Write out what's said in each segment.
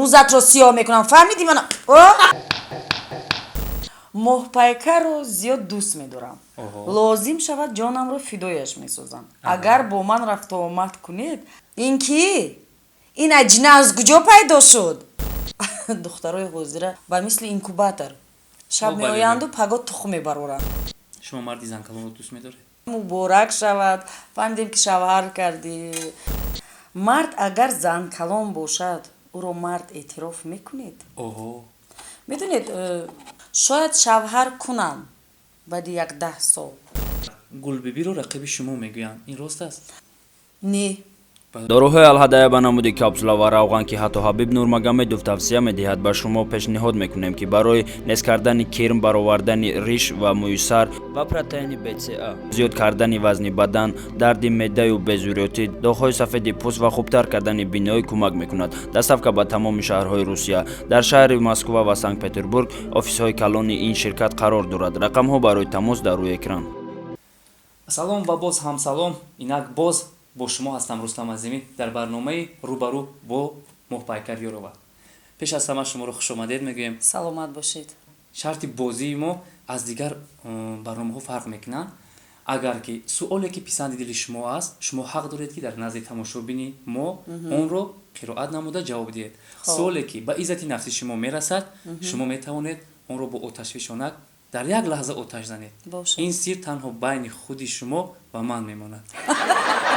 Рӯзатро сиёҳ мекунам, фаҳмидӣ мана? Моҳпайкарро зиёд дӯст медорам. Лозим шавад, ҷонамро фидояш месозам, агар бо ман рафтуомад кунед. Ин кӣ? Ин аҷина аз куҷо пайдо шуд? Духтарои ҳозира ба мисли инкубатор шаб меоянду паго тухм мебароранд. Шумо марди занкалонро дӯст медоред? Муборак шавад, фаҳмидем, ки шавҳар кардӣ. Мард агар занкалон бошад, ӯро мард эътироф мекунед? Медонед, шояд шавҳар кунам баъди як 10 сол. Гулбибиро рақиби шумо мегӯянд, ин рост аст? Не. Доруҳои Алҳадая ба намуди капсула ва равған, ки ҳатто Ҳабиб Нурмагомедов тавсия медиҳад, ба шумо пешниҳод мекунем, ки барои нест кардани кирм, баровардани риш ва мӯи сар ва протеини БЦА, зиёд кардани вазни бадан, дарди меъдаю безурётӣ, доғҳои сафеди пӯст ва хубтар кардани биноӣ кӯмак мекунад. Доставка ба тамоми шаҳрҳои Русия. Дар шаҳри Москва ва Санкт Петербург офисҳои калони ин ширкат қарор дорад. Рақамҳо барои тамос дар рӯи экран. Салом ва боз ҳам салом. Инак боз бо шумо ҳастам, Рустам Азимӣ, дар барномаи «Рӯбарӯ» бо Моҳпайкар Ёрова. Пеш аз ҳама шуморо хушомадед мегӯем. Саломат бошед. Шарти бозии мо аз дигар барномаҳо фарқ мекунанд. Агар ки суоле, ки писанди дили шумо аст, шумо ҳақ доред, ки дар назди тамошобини мо онро қироат намуда ҷавоб диҳед. Суоле, ки ба иззати нафси шумо мерасад, шумо метавонед онро бо оташфишонак дар як лаҳза оташ занед. Ин сир танҳо байни худи шумо ва ман мемонад.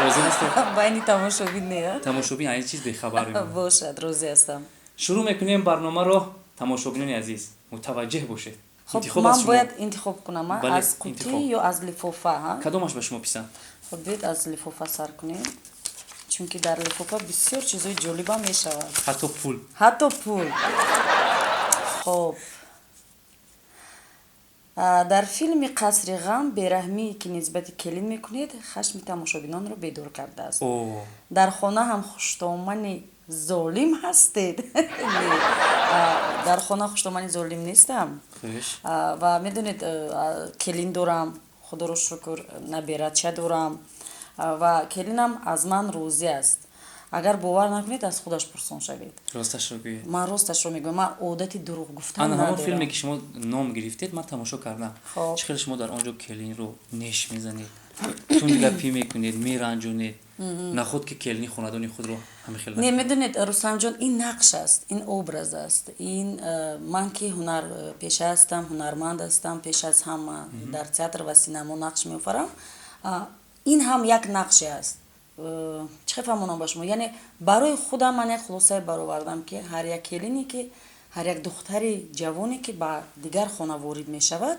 Розӣ ҳастед? Байни тамошобин не? Тамошобин аз ин чиз бехабар мемонад. Бошад, розӣ ҳастам. Шурӯъ мекунем барномаро. Тамошобинони азиз, мутаваҷҷеҳ бошед. Хуб, ман бояд интихоб кунам аз қутӣ ё аз лифофа? Кадомаш ба шумо писанд? Хуб, биёед, аз лифофа сар кунем, чунки дар лифофа бисёр чизҳои ҷолибам мешавад. Ҳатто пул. Ҳатто пул. Хоб, дар филми «Қасри ғам» бераҳмие, ки нисбати келин мекунед, хашми тамошобинонро бедор кардааст. Дар хона ҳам хуштомани золим ҳастед? Дар хона хуштомани золим нестам. Ва медонед, келин дорам, худоро шукр, наберача дорам ва келинам аз ман розӣ аст. Агар бовар накунед, аз худаш пурсон шавед. Росташро гӯед. Ман росташро мегӯям, ман одати дурӯғ гуфтан Ана ҳамон надорам. филме, ки шумо ном гирифтед, ман тамошо кардам. Чӣ хел шумо дар он ҷо келинро неш мезанед, тундгапӣ мекунед, меранҷонед. Наход ки келини хонадони худро ҳамин хел? Не, медонед, Рустамҷон, ин нақш аст, ин образ аст. Ин ман ки ҳунар пеша ҳастам, ҳунарманд ҳастам, пеш аз ҳама дар театр ва синамо нақш меофарам. Ин ҳам як нақше аст. Чӣ хел фаҳмонам ба шумо? Яъне барои худам ман як хулосае баровардам, ки ҳар як келине, ки ҳар як духтари ҷавоне, ки ба дигар хона ворид мешавад,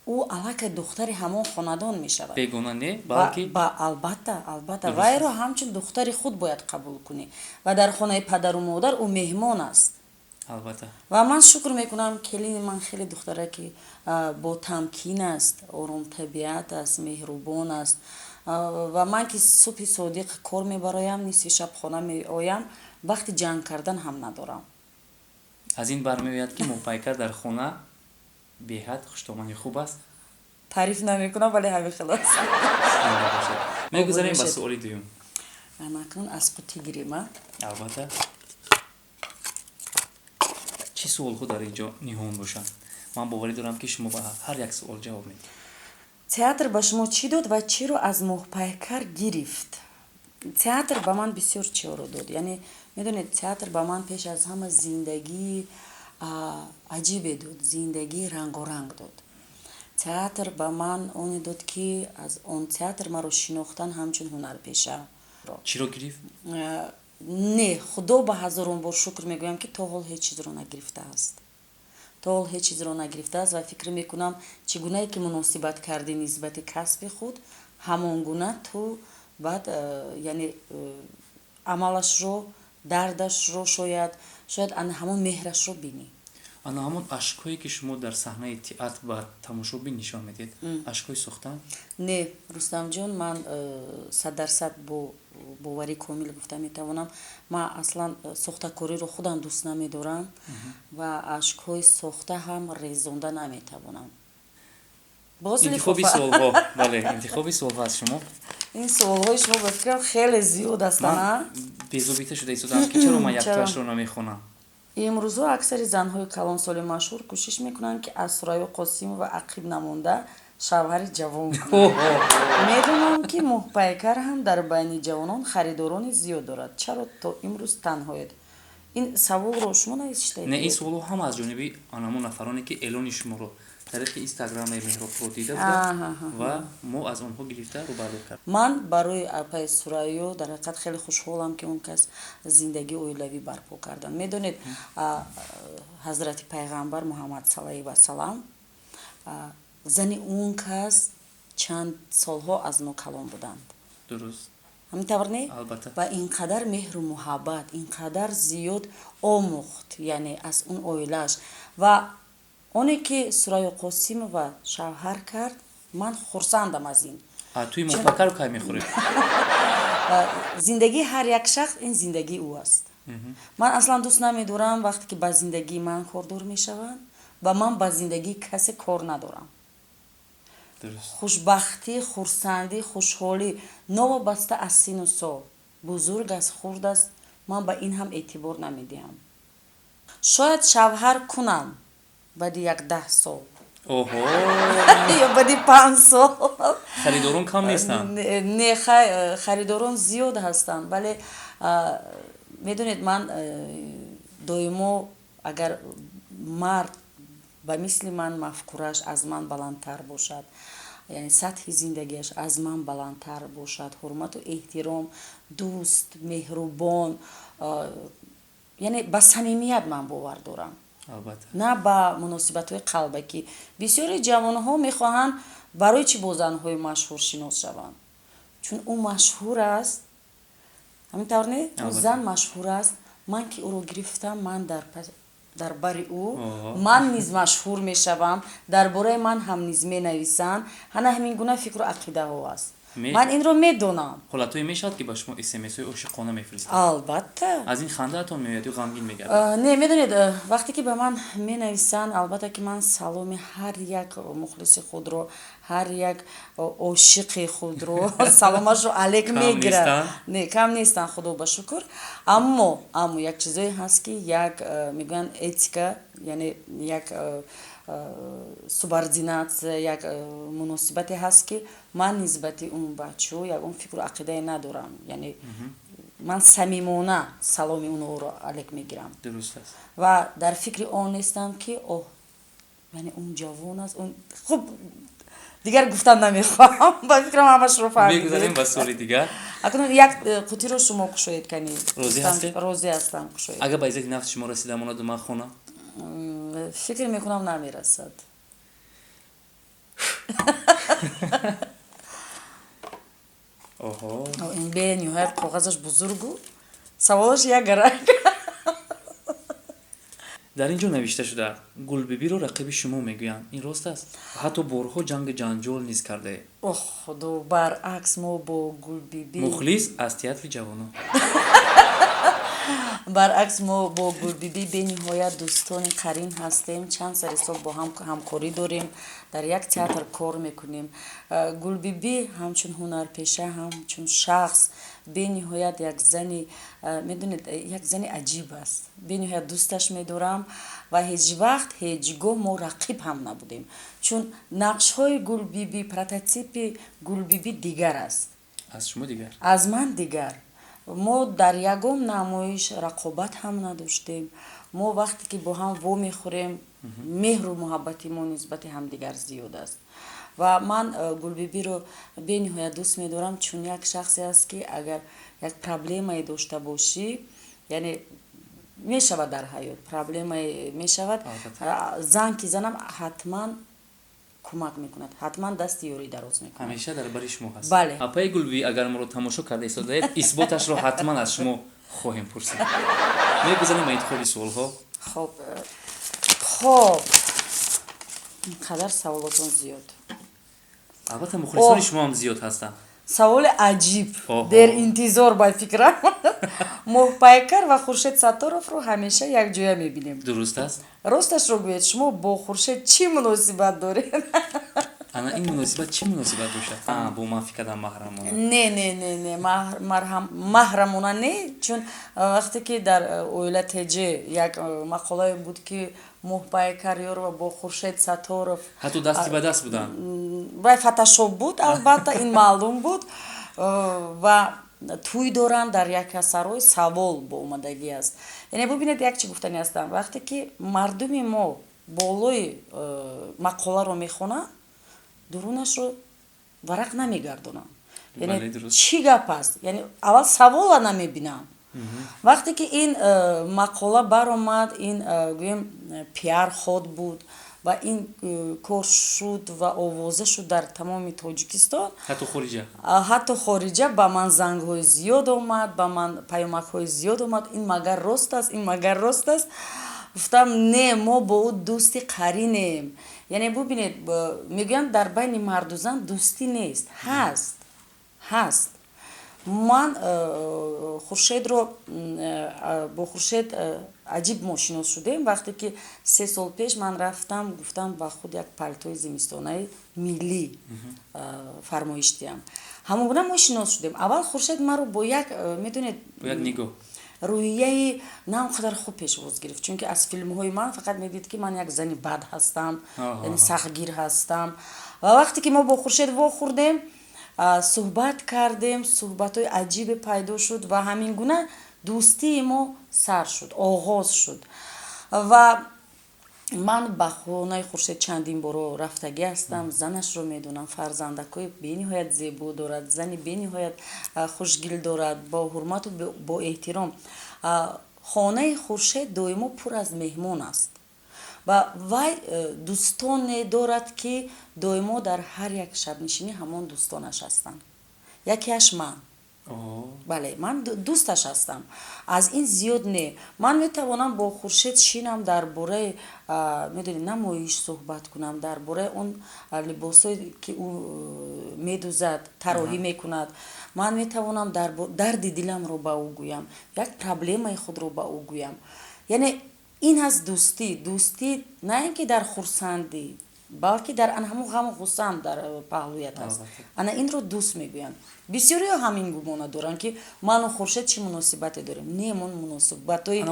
ӯ аллакай духтари ҳамон хонадон мешавад. Бегона не, балки Ба албатта, албатта, вайро ҳамчун духтари худ бояд қабул кунӣ ва дар хонаи падару модар ӯ меҳмон аст. Ва ман шукр мекунам, келини ман хеле духтаре, ки ботамкин аст, оромтабиат аст, меҳрубон аст. Ва ман ки субҳи содиқ кор мебароям, нисфи шаб хона меоям, вақти ҷанг кардан ҳам надорам. Аз ин бармеояд, ки Моҳпайкар дар хона беҳад хуштомани хуб аст. Таъриф намекунам, вале ҳамин хел аст. Мегузарем ба суоли дуюм. Акнун аз қутӣ гирем, а? Албатта. Чӣ суолҳо дар ин ҷо ниҳон бошанд? Ман боварӣ дорам, ки шумо ба ҳар як суол ҷавоб медиҳед. Театр ба шумо чӣ дод ва чиро аз Моҳпайкар гирифт? Театр ба ман бисёр чиҳоро дод. Яъне медонед, театр ба ман пеш аз ҳама зиндагии аҷибе дод, зиндагии рангоранг дод. Театр ба ман оне дод, ки аз он театр маро шинохтан ҳамчун ҳунарпеша. Чиро гирифт? Не, худо ба ҳазорон бор шукр мегӯям, ки то ҳол ҳеҷ чизро нагирифтааст, то ҳол ҳеҷ чизро нагирифтааст. Ва фикр мекунам, чӣ гунае ки муносибат кардӣ нисбати касби худ, ҳамон гуна ту баъд яъне амалашро, дардашро, шояд ана ҳамон меҳрашро бинӣ. Ана ҳамон ашкҳое, ки шумо дар саҳнаи театр ба тамошобин нишон медиҳед, ашкҳои сохтаанд? Не, Рустамҷон, ман 100% бо боварии комил гуфта метавонам, ман аслан сохтакориро худам дӯст намедорам ва ашкҳои сохта ҳам резонда наметавонам. Боз Интихоби лифофа. суолҳо, бале, интихоби суолҳо аз шумо. Ин суолҳои шумо, ба фикрам, хеле зиёд ҳастанд, а? Ман безобита шуда истодам, ки чаро ман Чаро? яктоашро намехонам. Имрӯзҳо аксари занҳои калонсоли машҳур кӯшиш мекунанд, ки аз Сурайё Қосимова ақиб намонда, шавҳари ҷавон кунанд. Медонам, ки Моҳпайкар ҳам дар байни ҷавонон харидорони зиёд дорад. Чаро то имрӯз танҳоед? Ин саволро шумо навиштаед? Не, ин суолҳо ҳама аз ҷониби анамон нафароне, ки эълони шуморо тариқи Инстаграми Меҳробро дида буданд ва мо аз онҳо гирифта рӯбардор кардем. Ман барои апаи Сурайё дар ҳақиқат хеле хушҳолам, ки он кас зиндагии оилавӣ барпо карданд. Медонед, ҳазрати пайғамбар Муҳаммад саллаллоҳу васалам, зани он кас чанд солҳо аз мо калон буданд. Дуруст. Ҳамин тавр, не? Албатта. Ва ин қадар меҳру муҳаббат, ин қадар зиёд омӯхт, яъне аз он оилааш. Ва оне ки Сурайё Қосимова шавҳар кард, ман хурсандам аз ин. Туи Моҳпайкарро кай мехӯред? Зиндагии ҳар як шахс ин зиндагии ӯ аст. Ман аслан дӯст намедорам, вақте ки ба зиндагии ман кордор мешаванд, ва ман ба зиндагии касе кор надорам. Хушбахтӣ, хурсандӣ, хушҳолӣ новобаста аз сину сол, бузург аст, хурд аст, ман ба ин ҳам эътибор намедиҳам. Шояд шавҳар кунам баъди як 10 сол ё баъди 5 сол. Харидорон кам нестанд? Не, харидорон зиёд ҳастанд, вале медонед, ман доимо агар мард ба мисли ман мафкурааш аз ман баландтар бошад, яъне сатҳи зиндагиаш аз ман баландтар бошад, ҳурмату эҳтиром, дӯст, меҳрубон, яъне ба самимият ман бовар дорам, на ба муносибатҳои қалбакӣ. Бисёри ҷавонҳо мехоҳанд барои чӣ бо занҳои машҳур шинос шаванд? Чун ӯ машҳур аст. Ҳамин тавр, не? Ӯ зан машҳур аст, ман ки ӯро гирифтам, ман дар бари ӯ ман низ машҳур мешавам, дар бораи ман ҳам низ менависанд. Ҳана ҳамин гуна фикру ақидаҳо аст. Ман инро медонам. Ҳолатҳое мешавад, ки ба шумо смсҳои ошиқона мефиристанд? Албатта. Аз ин хандаатон меояд ё ғамгин мегардад? Не, медонед, вақте ки ба ман менависанд, албатта ки ман саломи ҳар як мухлиси худро, ҳар як ошиқи худро саломашро алек мегирад. Не, кам нестанд, худо ба шукр. Аммо як чизое ҳаст, ки як мегӯянд, этика, яъне як субординатсия, як муносибате ҳаст, ки ман нисбати он бачаҳо ягон фикру ақидае надорам. Яъне ман самимона саломи онҳоро алек мегирам ва дар фикри он нестам, ки оҳ, яъне он ҷавон аст. Хуб, дигар гуфтан намехоҳам, ба фикрам ҳамашро фаҳмидед. Мегузарем ба суоли дигар. Акнун як қутиро шумо кушоед, кани. Розӣ ҳастед? Розӣ ҳастам, кушоед. Агар ба иззати нафси шумо расида монаду ман хонам? Фикр мекунам, намерасад. Оҳо. Ин бениҳоят коғазаш бузургу саволаш як гарак. Дар ин ҷо навишта шуда: Гулбибиро рақиби шумо мегӯянд, ин рост аст? Ҳатто борҳо ҷангу ҷанҷол низ кардаед. Ох, худо, баръакс, мо бо Гулбиби Мухлис аз театри ҷавонон. Баръакс, мо бо Гулбибӣ бениҳоят дӯстони қарин ҳастем. Чанд сари сол бо ҳам ҳамкорӣ дорем, дар як театр кор мекунем. Гулбибӣ ҳамчун ҳунарпеша, ҳамчун шахс бениҳоят як зани, медонед, як зани аҷиб аст. Бениҳоят дӯсташ медорам ва ҳеҷ вақт, ҳеҷ гоҳ мо рақиб ҳам набудем, чун нақшҳои Гулбибӣ, прототипи Гулбибӣ дигар аст. Аз шумо дигар. Аз ман дигар. Мо дар ягон намоиш рақобат ҳам надоштем. Мо вақте ки бо ҳам вомехӯрем, меҳру муҳаббати мо нисбати ҳамдигар зиёд аст. Ва ман Гулбибиро бениҳоят дӯст медорам, чун як шахсе аст, ки агар як проблемае дошта бошӣ, яъне мешавад дар ҳаёт проблемае мешавад, зан ки занам ҳатман кӯмак мекунад, ҳатман дасти ёрӣ дароз мекунад. Ҳамеша дар бари шумо ҳаст. Бале. Апаи Гулбибӣ, агар моро тамошо карда истодаед, исботашро ҳатман аз шумо хоҳем пурсид. Мегузарем ба интихоби суолҳо. Хоб, ин қадар саволотон зиёд. Албатта, мухлисони шумо ҳам зиёд ҳастанд. Саволи аҷиб, деринтизор ба фикрам. Моҳпайкар ва Хуршед Сатторовро ҳамеша якҷоя мебинем. Дуруст аст. Росташро гӯед, шумо бо Хуршед чӣ муносибат доред? Ана ин муносибат чӣ муносибат бошад? Бо манфӣ кардан маҳрамона. Не, не, не, не, маҳрамона не, чун вақте ки дар оила ТЖ як мақолае буд, ки Моҳпайкар Ёрова бо Хуршед Сатторов. Ҳатто дасти ба даст буданд. Вай фотошоп буд, албатта, ин маълум буд, ва тӯй доранд дар як сарой, савол бо омадагӣ аст. Яъне бубинед, як чӣ гуфтани ҳастам: вақте ки мардуми мо болои мақоларо мехонанд, дурунашро варақ намегардонанд. Яъне чӣ гап аст, яъне аввал савола намебинанд. Вақте ки ин мақола баромад, ин гӯем, пиар ход буд ва ин кор шуд ва овоза шуд дар тамоми Тоҷикистон. Ҳатто хориҷа. Ҳатто хориҷа ба ман зангҳои зиёд омад, ба ман паёмакҳои зиёд омад: «Ин магар рост аст? Ин магар рост аст?» Гуфтам: «Не, мо бо ӯ дӯсти қаринем». Яъне бубинед, мегӯянд, дар байни марду зан дӯстӣ нест. Ҳаст, ҳаст. Ман Хуршедро, бо Хуршед аҷиб мо шинос шудем, вақте ки 3 сол пеш ман рафтам, гуфтам ба худ як палтои зимистонаи миллӣ фармоиш диҳам. Ҳамон гуна мо шинос шудем. Аввал Хуршед маро бо як, медонед, бо як нигоҳ. Рӯҳияи на он қадар хуб пешвоз гирифт, чунки аз филмҳои ман фақат медид, ки ман як зани бад ҳастам, яъне сахтгир ҳастам. Ва вақте ки мо бо Хуршед вохӯрдем, суҳбат кардем, суҳбатҳои аҷибе пайдо шуд ва ҳамин гуна дӯстии мо сар шуд, оғоз шуд. Ва ман ба хонаи Хуршед чандин боро рафтагӣ ҳастам, занашро медонам, фарзандакҳои бениҳоят зебо дорад, зани бениҳоят хушгил дорад, бо ҳурмату бо эҳтиром. Хонаи Хуршед доимо пур аз меҳмон аст ва вай дӯстоне дорад, ки доимо дар ҳар як шабнишинӣ ҳамон дӯстонаш ҳастанд. Якеаш ман. Бале, ман дӯсташ ҳастам, аз ин зиёд не. Ман метавонам бо Хуршед шинам, дар бораи, медонед, намоиш суҳбат кунам, дар бораи он либосое, ки ӯ медӯзад, тарроҳӣ мекунад. Ман метавонам дарди диламро ба ӯ гӯям, як проблемаи худро ба ӯ гӯям. Яъне ин аст дӯстӣ. Дӯстӣ на ин ки дар хурсандӣ, балки дар ана ҳамон ғаму ғуссаам дар паҳлӯят аст. Ана инро дӯст мегӯянд. Бисёриҳо ҳамин гумона доранд, ки ману Хуршед чӣ муносибате дорем. Не, мо муносибатҳои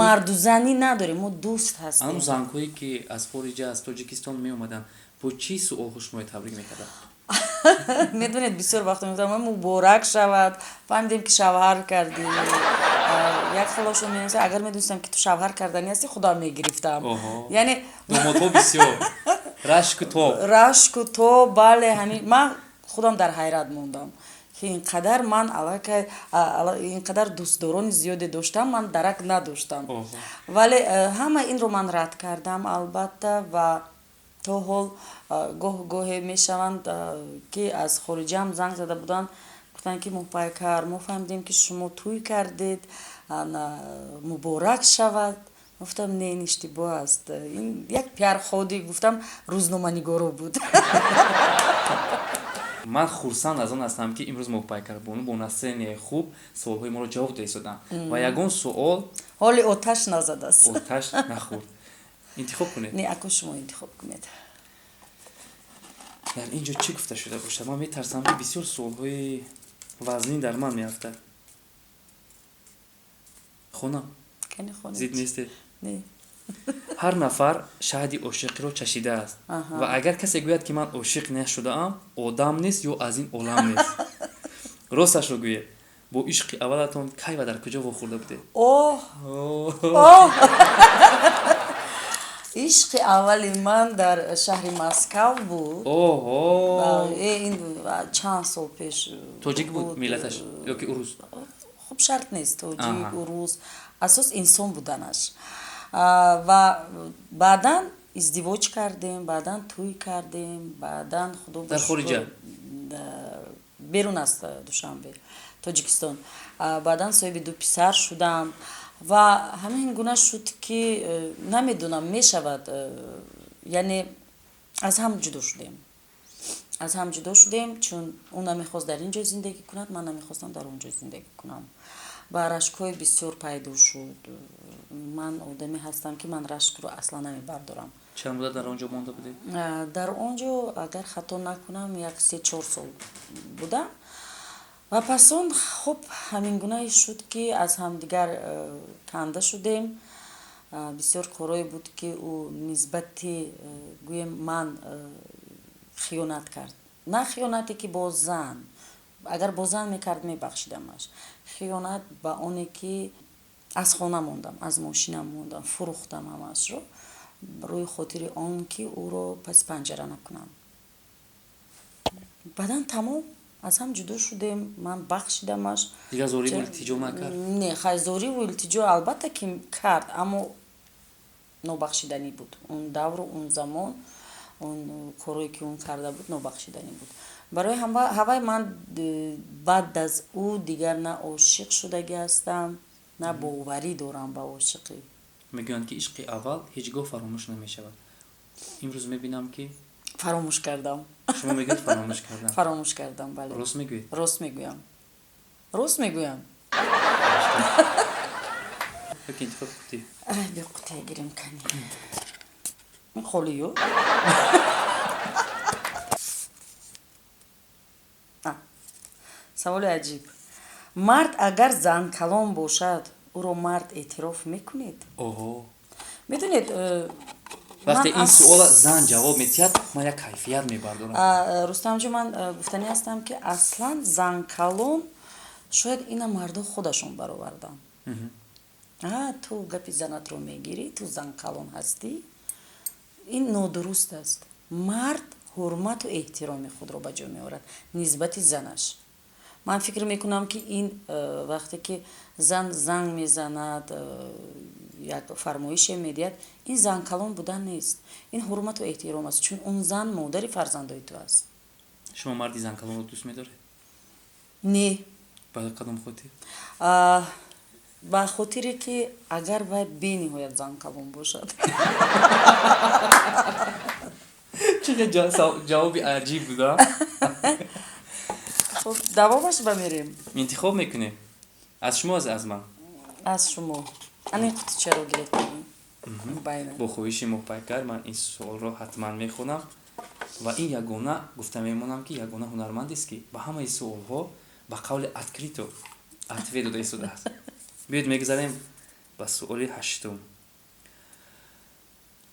мардузанӣ надорем, мо дӯст ҳастем. Анам зангҳое, ки аз хориҷа, аз Тоҷикистон меомаданд, бо чӣ суолҳо шуморо табрик мекарданд? Медонед, бисёр вақт мегуфтам: «Муборак шавад, фаҳмидем, ки шавҳар кардӣ». Як хелошон менависад: «Агар медонистам, ки ту шавҳар карданӣ ҳастӣ, худам мегирифтам». Яъне Домодҳо бисёр рашку тоб. Рашку тоб, бале. Ҳамин ман худам дар ҳайрат мондам, ки ин қадар ман аллакай ин қадар дӯстдорони зиёде доштам, ман дарак надоштам. Вале ҳама инро ман рад кардам, албатта. Ва то ҳол гоҳ гоҳе мешаванд, ки аз хориҷаам занг зада буданд, гуфтанд, ки: «Моҳпайкар, мо фаҳмидем, ки шумо тӯй кардед, муборак шавад». Гуфтам: «Не, ин иштибоҳ аст, ин як пиарходи, гуфтам, рӯзноманигоро буд». Ман хурсанд аз он ҳастам, ки имрӯз Моҳпайкарбону бо настроение хуб суолҳои моро ҷавоб дода истоданд ва ягон суол Ҳоли оташ назадааст. Оташ нахӯрд. Интихоб кунед. Не, ако шумо интихоб кунед. Дар ин ҷо чӣ гуфта шуда бошад? Ман метарсам, ки бисёр суолҳои вазнин дар ман меафтад. Хонам? Зид нестед? Не. Ҳар нафар шаҳди ошиқиро чашидааст ва агар касе гӯяд, ки ман ошиқ нашудаам, одам нест ё аз ин олам нест. Росташро гӯед, бо ишқи аввалатон кай ва дар куҷо вохӯрда будед? Оҳ, ишқи аввали ман дар шаҳри Москав буд. Ин чанд сол пеш. Тоҷик буд миллаташ ёки урус? Хуб, шарт нест тоҷик, урус, асос инсон буданаш. Ва баъдан издивоҷ кардем, баъдан тӯй кардем, баъдан, худо Дар хориҷа? Берун аз Душанбе, Тоҷикистон. Баъдан соҳиби ду писар шудам ва ҳамин гуна шуд, ки намедонам, мешавад, яъне аз ҳам ҷудо шудем. Аз ҳам ҷудо шудем, чун ӯ намехост дар ин ҷо зиндагӣ кунад, ман намехостам дар он ҷо зиндагӣ кунам. Ва рашкҳои бисёр пайдо шуд. Ман одаме ҳастам, ки ман рашкро аслан намебардорам. Чанд муддат дар он ҷо монда будед? Дар он ҷо, агар хато накунам, як 3-4 сол будам. Ва пас он, хуб, ҳамин гунае шуд, ки аз ҳамдигар канда шудем. Бисёр корое буд, ки ӯ нисбати, гӯем, ман хиёнат кард. На хиёнате, ки бо зан, агар бо зан мекард, мебахшидамаш. Хиёнат ба оне, ки аз хона мондам, аз мошинам мондам, фурӯхтам ҳамаашро рӯи хотири он, ки ӯро паси панҷара накунам. Баъдан тамом, аз ҳам ҷудо шудем. Ман бахшидамаш. Дигар зориву илтиҷо накард? Не, хай, зориву илтиҷо албатта ки кард, аммо нобахшиданӣ буд. Он давру он замон, он корое, ки он карда буд, нобахшиданӣ буд барои ҳавай. Ман баъд аз ӯ дигар на ошиқ шудагӣ ҳастам, на боварӣ дорам ба ошиқӣ. Мегӯянд, ки ишқи аввал ҳеҷ гоҳ фаромӯш намешавад. Имрӯз мебинам, ки Фаромӯш кардам. Шумо мегӯед, фаромӯш кардам. Фаромӯш кардам, бале. Рост мегӯед? Рост мегӯям, рост мегӯям. Ёки интихоб қутӣ? Биё, қутия гирем. Кани, ин холию. Саволи аҷиб: мард агар занкалон бошад, ӯро мард эътироф мекунед? Оҳо. Медонед, Вақте ин суола зан ҷавоб медиҳад, ман як кайфият мебардорам. Рустамҷон, ман гуфтанӣ ҳастам, ки аслан занкалон шояд ина мардо худашон бароварданд. Ту гапи занатро мегирӣ, ту занкалон ҳастӣ. Ин нодуруст аст. Мард ҳурмату эҳтироми худро ба ҷо меорад нисбати занаш. Ман фикр мекунам, ки ин вақте ки зан занг мезанад, як фармоише медиҳад, ин занкалон будан нест, ин ҳурмату эҳтиром аст, чун он зан модари фарзандои ту аст. Шумо марди занкалонро дӯст медоред? Не. Ба кадом хотир? Ба хотире, ки агар вай бениҳоят занкалон бошад. Чӣ ҷавоби аҷиб буда! Хуб, давомаш ба мерем. Интихоб мекунем. Аз шумо, аз ман? Аз шумо. Ана ин қутичаро гиред. Бо хоҳиши Моҳпайкар ман ин суолро ҳатман мехонам. Ва ин ягона, гуфта мемонам, ки ягона ҳунармандест, ки ба ҳамаи суолҳо ба қавли открыто ответ дода истодааст. Биёед, мегузарем ба суоли ҳаштум.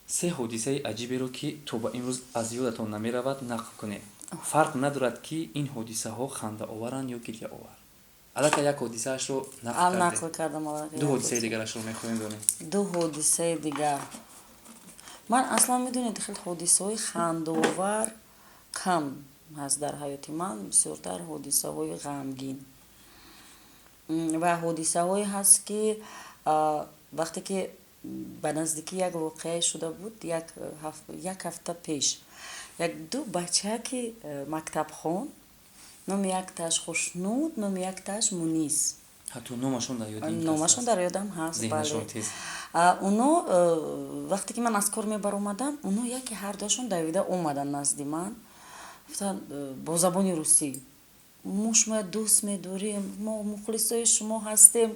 Се ҳодисаи аҷиберо, ки то ба имрӯз аз ёдатон намеравад, нақл кунед. Фарқ надорад, ки ин ҳодисаҳо хандаоваранд ё гирьяовар. Аллакай як ҳодисаашро нақл кардам. Ду ҳодисаи дигарашро мехоҳем донем. Ду ҳодисаи дигар. Ман аслан, медонед, хел ҳодисаҳои хандаовар кам ҳаст дар ҳаёти ман, бисёртар ҳодисаҳои ғамгин ва ҳодисаҳое ҳаст, ки вақте ки ба наздикӣ як воқеае шуда буд, як ҳафта пеш, як ду бачаки мактабхон, номи якташ Хушнуд, номи якташ Мунис. Ҳатто номашон дар ёд? Номашон дар ёдам ҳаст, бале. Оно вақте ки ман аз кор мебаромадам, оно яке ҳардуашон давида омаданд назди ман, гуфтанд бо забони русӣ: «Мо шумоя дӯст медорем, мо мухлисои шумо ҳастем».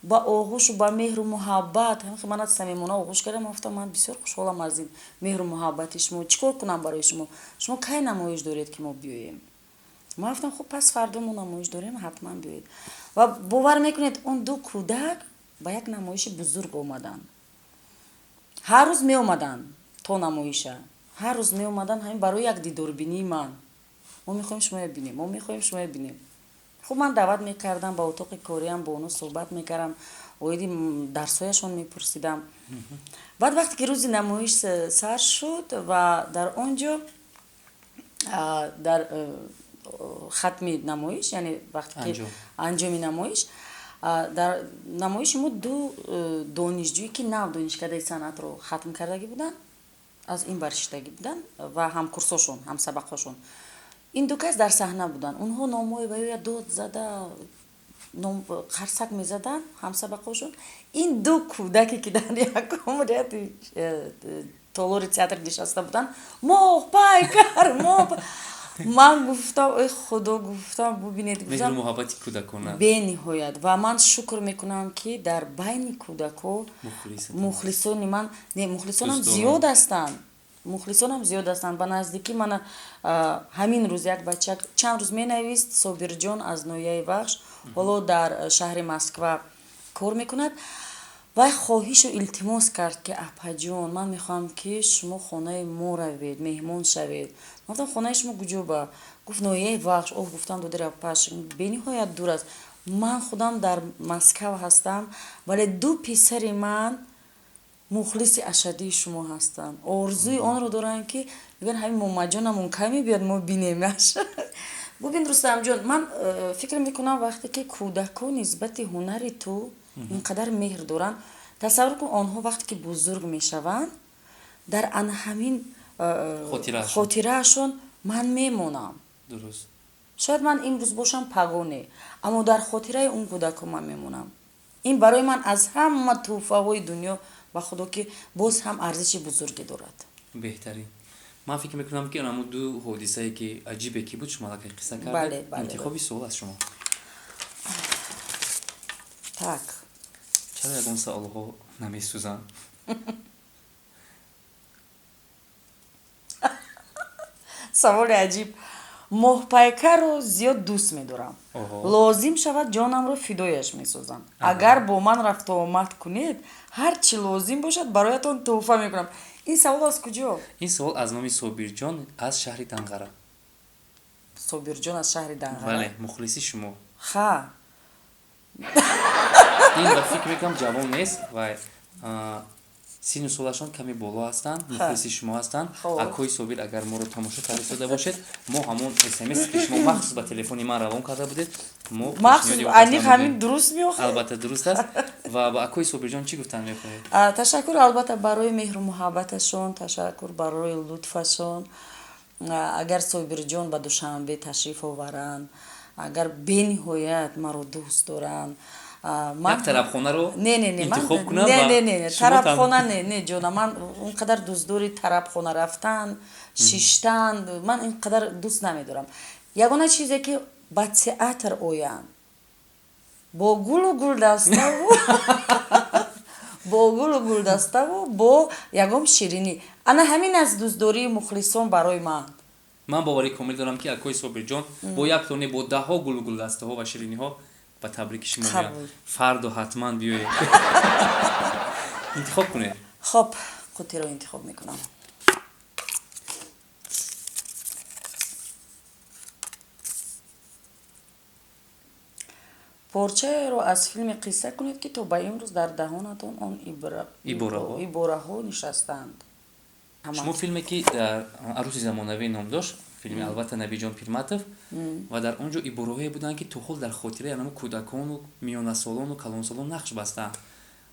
Ба оғӯшу ба меҳру муҳаббат мана самимона оғӯш кардам. Гуфтам: «Ман бисёр хушҳолам аз ин меҳру муҳаббати шумо. Чӣ кор кунам барои шумо? Шумо кай намоиш доред, ки мо биёем?» Ман гуфтам: «Хуб, пас фардо мо намоиш дорем, ҳатман биёед». Ва бовар мекунед, он ду кӯдак ба як намоиши бузург омаданд. Ҳар рӯз меомаданд то намоиша, ҳар рӯз меомаданд, ҳамин барои як дидорбинии ман: «Мо мехоҳем шумоя бинем, мо мехоҳем шумоя бинем». Хуб, ман даъват мекардам ба утоқи кориам, бо онҳо суҳбат мекардам, оиди дарсҳояшон мепурсидам. Баъд вақте ки рӯзи намоиш сар шуд ва дар он ҷо дар хатми намоиш, яъне вақте ки анҷоми намоиш, дар намоиши мо ду донишҷӯе, ки нав донишкадаи санъатро хатм кардагӣ буданд, аз ин баршиштагӣ буданд ва ҳамкурсошон, ҳамсабақҳошон, ин ду кас дар саҳна буданд. Онҳо номҳои ваёя дод зада, қарсак мезаданд, ҳамсабақҳошон. Ин ду кӯдаке, ки дар якум ряди толори театр нишаста буданд: «Моҳпайкар, моҳ!» Ман гуфтам, ой худо, гуфтам, бубинед, меҳру муҳаббати кӯдакона. Бениҳоят. Ва ман шукр мекунам, ки дар байни кӯдако мухлисони ман, не, мухлисонам зиёд ҳастанд, мухлисонам зиёд ҳастанд. Ба наздикӣ мана ҳамин рӯз як бача чанд рӯз менавист, Собирҷон аз ноҳияи Вахш, ҳоло дар шаҳри Москва кор мекунад. Вай хоҳишу илтимос кард, ки апаҷон, ман мехоҳам, ки шумо хонаи мо равед, меҳмон шавед. Ман гуфтам, хонаи шумо куҷо ба? Гуфт, ноҳияи Вахш. Оҳ, гуфтам, додари апаш, бениҳоят дур аст. Ман худам дар Москав ҳастам, вале ду писари ман мухлиси ашаддии шумо ҳастанд, орзуи онро доранд, ки мегӯянд, ҳамин момаҷонамон кай мебиёд, мо бинемаш. Бубин, Рустамҷон, ман фикр мекунам, вақте ки кӯдакон нисбати ҳунари ту ин қадар меҳр доранд, тасаввур кун, онҳо вақте ки бузург мешаванд, дар ана ҳамин хотираашон ман мемонам. Шояд ман имрӯз бошам, пагоне, аммо дар хотираи он кӯдакон ман мемонам. Ин барои ман аз ҳама тӯҳфаҳои дунё, ба худо, ки боз ҳам арзиши бузурге дорад. Беҳтарин. Ман фикр мекунам, ки анамо ду ҳодисае, ки аҷибе ки буд, шумо аллакай қисса кардед. Интихоби суол аз шумо. Так. Чаро ягон саволҳо намесӯзанд? Саволи аҷиб. Моҳпайкарро зиёд дӯст медорам, лозим шавад, ҷонамро фидояш месозам. Агар бо ман рафтуомад кунед, ҳар чӣ лозим бошад, бароятон тӯҳфа мекунам. Ин савол аз куҷо? Ин савол аз номи Собирҷон аз шаҳри Данғара. Собирҷон аз шаҳри Данғара. Бале, мухлиси шумо. Ха. Ин ба фикр мекунам, ҷавон нест ва сину солашон каме боло ҳастанд, мухлиси шумо ҳастанд. Акои Собир, агар моро тамошо карда истода бошед, мо ҳамон смс, ки шумо махсус ба телефони ман равон карда будед, мо аниқ ҳамин дуруст меохад. Албатта, дуруст аст. Ва ба акои Собирҷон чӣ гуфтан мехоҳед? Ташаккур, албатта, барои меҳру муҳаббаташон, ташаккур барои лутфашон. Агар Собирҷон ба Душанбе ташриф оваранд, агар бениҳоят маро дӯст доранд, як тарабхонаро интихоб кунам. Не, не, не, тарабхона не, не, ҷона, ман он қадар дӯстдори тарабхона рафтан, шиштан, ман ин қадар дӯст намедорам. Ягона чизе, ки ба театр оянд бо гулу гулдаставу, бо гулу гулдаставу, бо ягон ширинӣ, ана ҳамин аст дӯстдории мухлисон барои ман. Ман боварӣ комил дорам, ки акои Собирҷон бо як тоне, бо даҳҳо гулу гулдастаҳо ва шириниҳо ба табрики шумо меоянд. Фардо ҳатман биёед. Интихоб кунед. Хоб, қутиро интихоб мекунам. Порчаеро аз филме қисса кунед, ки то ба имрӯз дар даҳонатон он ибораҳо нишастаанд. Шумо филме, ки дар Арӯси замонавӣ ном дошт, филми, албатта, Набиҷон Пирматов, ва дар он ҷо ибораҳое буданд, ки то ҳол дар хотираи анамо кӯдакону миёнасолону калонсолон нақш бастаанд.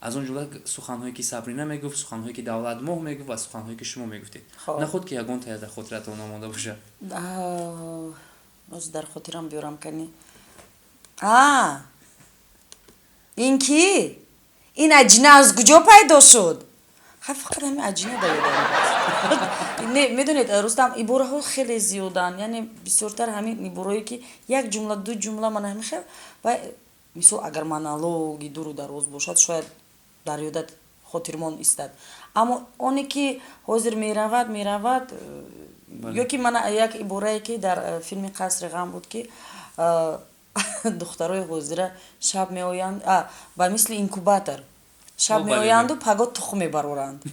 Аз он ҷумла суханҳое, ки Сабрина мегуфт, суханҳое, ки Давлатмоҳ мегуфт, ва суханҳое, ки шумо мегуфтед. Наход ки ягонтая дар хотиратон намонда бошад? Боз дар хотирам биёрам, кани. А, ин ки ин аҷина аз куҷо пайдо шуд? Ха, фақат ҳамин аҷина да ёдам. Не, медонед, Рустам, ибораҳо хеле зиёданд, яъне бисёртар ҳамин ибораое, ки як ҷумла, ду ҷумла, мана ҳамин хел. Ва мисол, агар монологи дуру дароз бошад, шояд дар ёдат хотирмон истад, аммо оне ки ҳозир меравад, меравад. Ё ки мана як иборае, ки дар филми Қасри ғам буд, ки духтарои ҳозира шаб меоянд, ба мисли инкубатор шаб меоянду паго тухм мебароранд.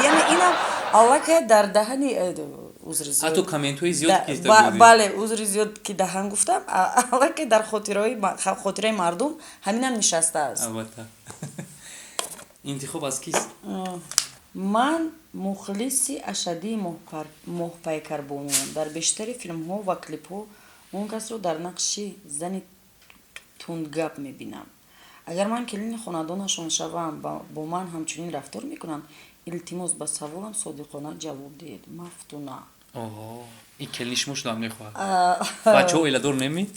Яъне инам аллакай дар даҳани узри ҳатто комментҳои зиёд. Бале, узри зиёд, ки даҳан гуфтам, аллакай дар хотираи мардум ҳаминам нишастааст. Албатта. Интихоб аз кист? Ман мухлиси ашаддии Моҳпайкарбонуам. Дар бештари филмҳо ва клипҳо он касро дар нақши зани тундгап мебинам. Агар ман келини хонадонашон шавам, бо ман ҳамчунин рафтор мекунанд? Илтимос, ба саволам содиқона ҷавоб диҳед. Мафтуна. Ин келини шумо шудам мехоҳад. Бачаҳо оиладор неми?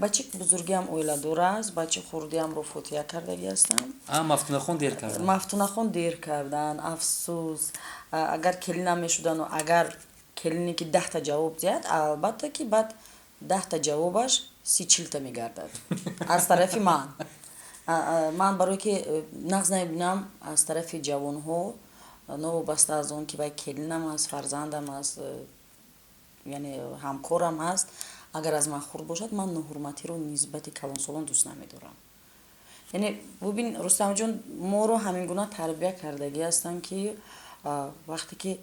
Бачи бузургиам оиладор аст, бачи хурдиамро фотиҳа кардагӣ ҳастам. Мафтунахон дер кардан. Мафтунахон дер кардан, афсӯс. Агар келинам мешудану агар Келине ки 10-та ҷавоб диҳад, албатта ки баъд 10-та ҷавобаш 30-40-та мегардад аз тарафи ман. Ман барое ки нағз намебинам аз тарафи ҷавонҳо, новобаста аз он ки вай келинам аст, фарзандам аст, яъне ҳамкорам ҳаст, агар аз ман хурд бошад, ман ноҳурматиро нисбати калонсолон дӯст намедорам. Яъне бубин, Рустамҷон, моро ҳамин гуна тарбия кардагӣ ҳастанд, ки вақте ки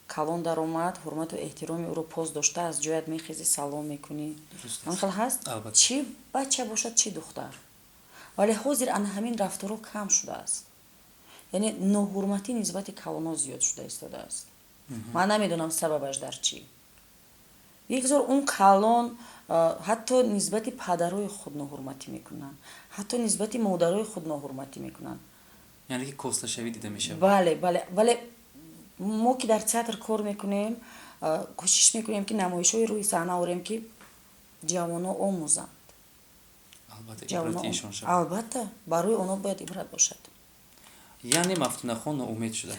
калон даромад, ҳурмату эҳтироми ӯро пос дошта, аз ҷоят мехезӣ, салом мекунӣ. Ҳамин хел ҳаст, чӣ бача бошад, чӣ духтар. Вале ҳозир ана ҳамин рафторҳо кам шудааст, яъне ноҳурматӣ нисбати калонҳо зиёд шуда истодааст. Ман намедонам, сабабаш дар чӣ. Бигзор он калон ҳатто нисбати падарои худ ноҳурматӣ мекунанд, ҳатто нисбати модарои худ ноҳурматӣ мекунанд. Яъне ки косташавӣ дида мешавад. Бале, бале, вале мо ки дар театр кор мекунем, кӯшиш мекунем, ки намоишҳои рӯи саҳна орем, ки ҷавонҳо омӯзанд. Албатта, барои онҳо бояд ибрат бошад. Яъне Мафтунахон ноумед шуда.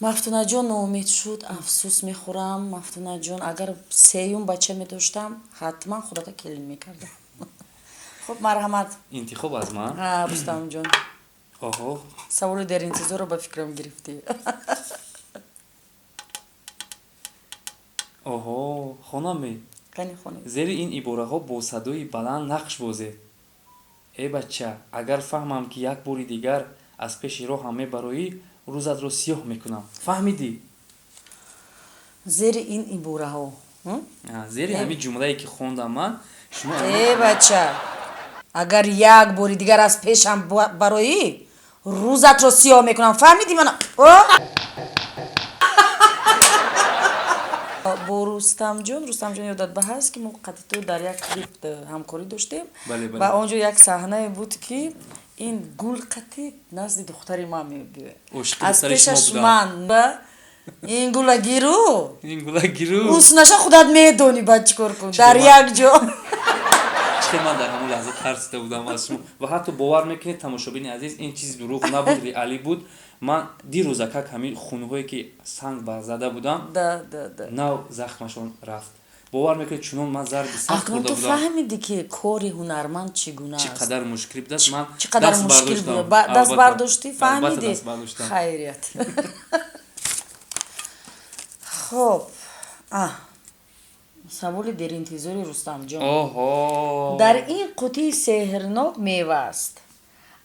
Мафтунаҷон ноумед шуд, афсӯс мехӯрам. Мафтунаҷон, агар сеюм бача медоштам, ҳатман худата келин мекардам. Хуб, марҳамат. Интихоб аз ман. Рустамҷон. Оҳо. Саволи деринтизорро ба фикрам гирифтӣ. Оҳо, хонаме? Қани, хонед. Зери ин ибораҳо бо садои баланд нақш бозед. Э бача, агар фаҳмам, ки як бори дигар аз пеши роҳам мебароӣ, рӯзатро сиёҳ мекунам, фаҳмидӣ? Зери ин ибораҳо? Зери ҳамин ҷумлае, ки хондам ман, шумо. Э бача, агар як бори дигар аз пешам бароӣ, рӯзатро сиёҳ мекунам, фаҳмидӣ? Мана бо Рустамҷон. Рустамҷон, ёдат ба ҳаст, ки мо қати ту дар як клип ҳамкорӣ доштем ва он ҷо як саҳнае буд, ки ин гул қати назди духтари ман мебиёяд, аз пешаш ман ин гула гиру. Ин гула гиру. Уснаша худат медонӣ, баъд чӣ кор кун дар як ҷо. Чӣ ман дар ҳамон лаҳза тарсида будам аз шумо ва ҳатто бовар мекунед, тамошобини азиз, ин чизи дурӯғ набуд, реалӣ буд. Ман дирӯзакак ҳамин хунҳое, ки санг зада будам, нав захмашон рафт. Бовар мекунед, чунон ман зарби сахт хӯрда будам. Ту фаҳмидӣ, ки кори ҳунарманд чӣ гуна аст, чӣ қадар мушкил будааст. Ман чӣ қадар мушкил буда. Даст бардоштӣ, фаҳмидӣ, хайрият. Хоб, саволи деринтизори Рустамҷон. Оҳо. Дар ин қутии сеҳрнок мева аст.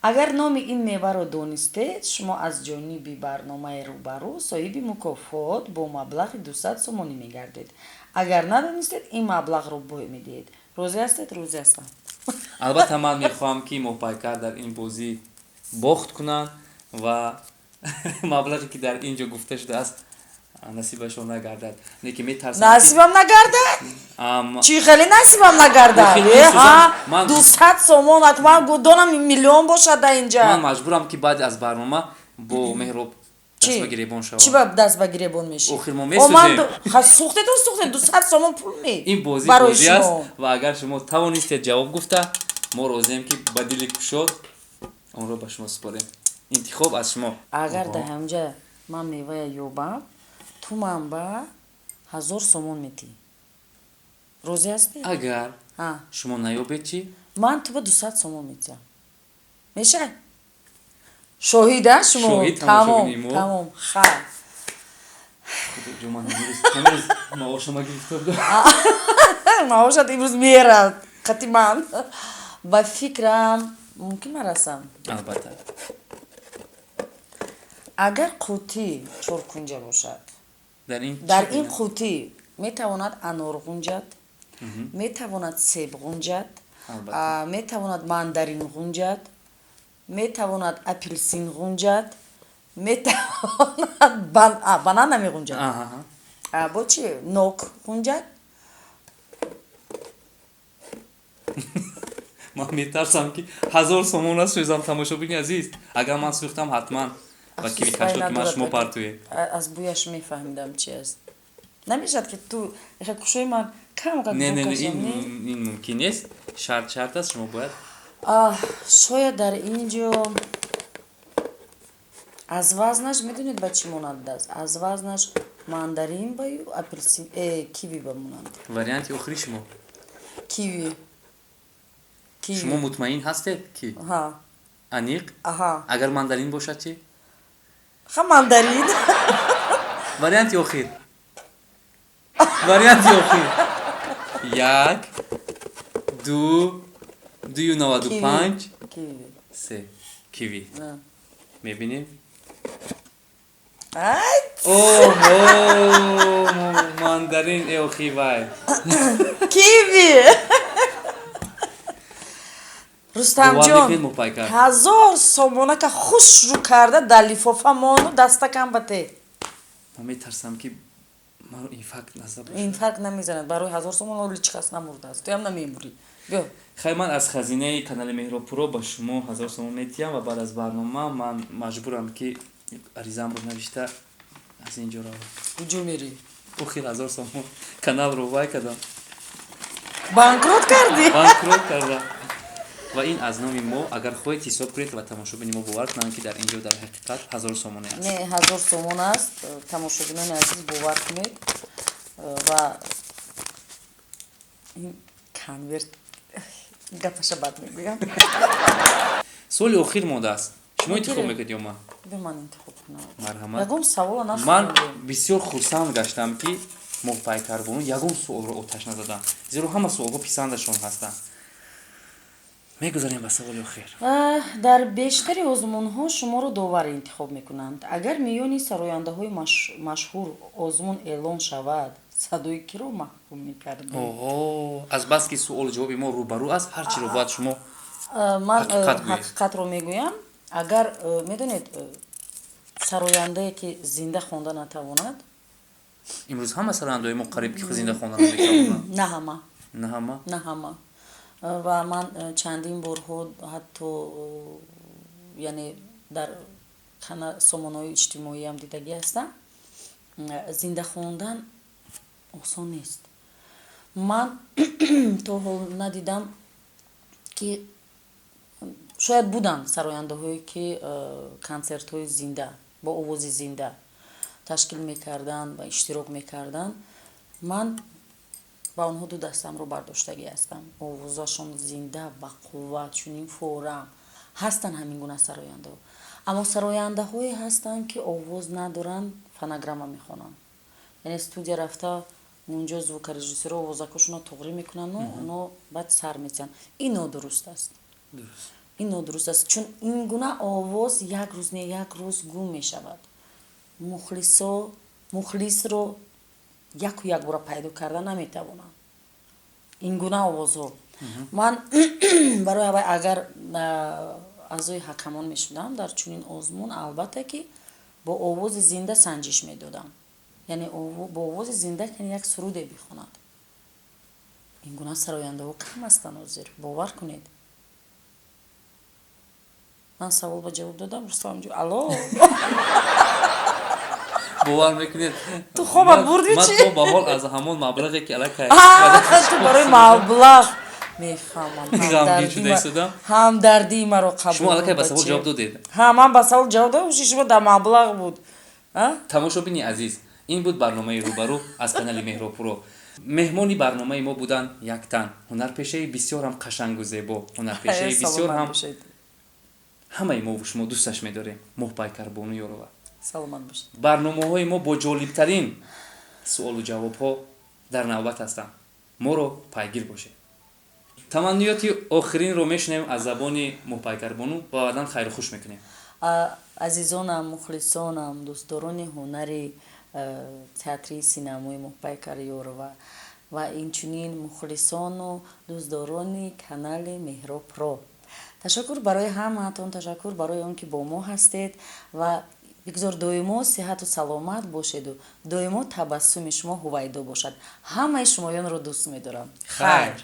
Агар номи ин меваро донистед, шумо аз ҷониби барномаи «Рӯбарӯ» соҳиби мукофот бо маблағи 200 сомонӣ мегардед. Агар надонистед, ин маблағро бой медиҳед. Розӣ ҳастед? Розӣ ҳастам. Албатта, ман мехоҳам, ки Моҳпайкар дар ин бозӣ бохт кунанд ва маблағе, ки дар ин ҷо гуфта шудааст, насибашон нагардад. Лекин метарсам. Насибам нагардад? Чӣ хеле насибам нагардад? 200 сомон, ман донам, миллион бошад дар инҷа. Ман маҷбурам, ки баъд аз барнома бо Меҳроб даст ба гиребон шавам. Чӣ ба даст ба гиребон мешӣ? Охир мо месӯзем. Сӯхтетон, сӯхтед, 200 сомон пул ме? Ин бозӣ бозӣ аст ва агар шумо тавонистед ҷавоб гуфта, мо розием, ки ба дили кушод онро ба шумо супорем. Интихоб аз шумо. Агар дар ҳамҷа ман мевая ёбам, ту ман ба 1000 сомон метиҳӣ. Розӣ ҳастӣ? Агар шумо наёбед, чӣ? Ман ту ба 200 сомон метиҳам. Мешавад? Шоҳида шумо. Тамом, тамом, хайр. Маошама гирифта будам. Маошат имрӯз мерад қати ман. Ба фикрам, мумкин ман расам. Албатта. Агар қутӣ чоркунҷа бошад, дар ин қутӣ метавонад анор ғунҷад, метавонад себ ғунҷад, метавонад мандарин ғунҷад, метавонад апелсин ғунҷад, метавонад банан намеғунҷад, бо чи, нок ғунҷад. Ман метарсам, ки 1000 сомон насӯзам. Тамошобини азиз, агар ман сӯхтам, ҳатман ба киви кашоки ман шумо партоед. Аз бӯяш мефаҳмидам, чи аст. Намешавад, ки ту кушои, ман кам? Не, не, ин мумкин нест. Шарт шарт аст, шумо бояд. Шояд дар ин ҷо аз вазнаш, медонед, ба чӣ монанд аст? Аз вазнаш. Мандарин баю апельсин, киви ба монанд. Варианти охири шумо? Киви. Шумо мутмаин ҳастед, ки аниқ? Агар мандарин бошад, чӣ? Ха, мандарин. Варианти охир, варианти охир. Як, ду, 2,95, се. Киви мебинем. Оҳо, мандарин, охи вай. Киви. Рустамҷон, 1000 сомонака хушрӯ карда дар лифофа мону дастакам ба те. Ман метарсам, ки маро инфаркт наза. Инфаркт намезанад. Барои 1000 сомон оли чӣ кас намурдааст, туям намемурӣ. Биё. Хай, ман аз хазинаи канали Меҳробпуро ба шумо 1000 сомон метиҳам ва баъд аз барнома ман маҷбурам, ки аризамро навишта аз ин ҷо равам. Куҷо мерӣ? Охир 1000 сомон каналро вай кардам. Банкрот кардӣ. Банкрот кардам. Ва ин аз номи мо, агар хоҳед, ҳисоб кунед ва тамошобини мо бовар кунанд, ки дар ин ҷо дар ҳақиқат 1000 сомоне аст. Не, 1000 сомон аст, тамошобинони азиз, бовар кунед. Ва ин конверт гапаша бад мегӯям. Суоли охир мондааст. Шумо интихоб мекунед ё ман? Бе, ман интихоб кунам. Марҳамат. Ягон савола. Ман бисёр хурсанд гаштам, ки Моҳпайкарбону ягон суолро оташ назадам, зеро ҳама суолҳо писандашон ҳастанд. Мегузарем ба саволи охир. Дар бештари озмунҳо шуморо довар интихоб мекунанд. Агар миёни сарояндаҳои машҳур озмун эълон шавад, садои киро маҳкум мекардед? Оҳо, азбаски суолу ҷавоби мо рӯбарӯ аст, ҳар чиро бояд шумо Ман ҳақиқат гӯед. Ҳақиқатро мегӯям. Агар медонед, сарояндае ки зинда хонда натавонад. Имрӯз ҳама сарояндаҳои мо қариб ки зинда хонда наметавонанд. На ҳама. На ҳама. На ҳама. Ва ман чандин борҳо ҳатто, яъне дар сомонаҳои иҷтимоиам дидагӣ ҳастам. Зинда хондан осон нест. Ман то ҳол надидам, ки шояд буданд сарояндаҳое, ки консертҳои зинда, бо овози зинда ташкил мекарданд ва иштирок мекарданд. Ман ба онҳо ду дастамро бардоштагӣ ҳастам. Овозашон зинда, бақувват, чунин форам ҳастанд ҳамин гуна сарояндаҳо. Аммо сарояндаҳое ҳастанд, ки овоз надоранд, фонограмма мехонанд, яъне студия рафта, унҷо звукорежиссёро овозакошонро туғрӣ мекунанду оно баъд сар месиҳанд. Ин нодуруст аст, ин нодуруст аст, чун ин гуна овоз як рӯз не, як рӯз гум мешавад. Мухлисо мухлисро яку якбора пайдо карда наметавонанд ин гуна овозҳо. Ман барои ҳавай, агар аъзои ҳакамон мешудам дар чунин озмун, албатта ки бо овози зинда санҷиш медодам, яъне бо овози зинда як суруде бихонад. Ин гуна сарояндаҳо кам ҳастанд ҳозир, бовар кунед. Ман савол ба ҷавоб додам, Рустамҷон? Алло? Бовар мекунед? Ту хобат бурди? Ман чӣ? То ба ҳол аз ҳамон маблағе, ки аллакай Ту барои маблағ мефаҳмам. Ғамгин шуда истодам. Ҳамдардии маро қабул Шумо аллакай кун, ба савол бача. ҷавоб додед. Ҳа, ман ба савол ҷавоб додам, шумо дар маблағ буд. Тамошобини азиз, ин буд барномаи «Рӯбарӯ» аз канали Меҳробпуро. Меҳмони барномаи мо буданд як тан ҳунарпешаи бисёр ҳам қашангу зебо, ҳунарпешаи бисёр Саломат ҳам бошед. ҳамаи мову шумо дӯсташ медорем, Моҳпайкарбону Ёрова. Саломат бошед. Барномаҳои мо бо ҷолибтарин суолу ҷавобҳо дар навбат ҳастанд. Моро пайгир бошед. Таманниёти охиринро мешунавем аз забони Моҳпайкарбону ва баъдан хайру хуш мекунем. Азизонам, мухлисонам, дӯстдорони ҳунари театрии синамои Моҳпайкар Ёрова ва инчунин мухлисону дӯстдорони канали Меҳробпро, ташаккур барои ҳамаатон, ташаккур барои он ки бо мо ҳастед ва бигзор доимо сиҳату саломат бошеду доимо табассуми шумо ҳувайдо бошад. Ҳамаи шумоёнро дӯст медорам. Хайр.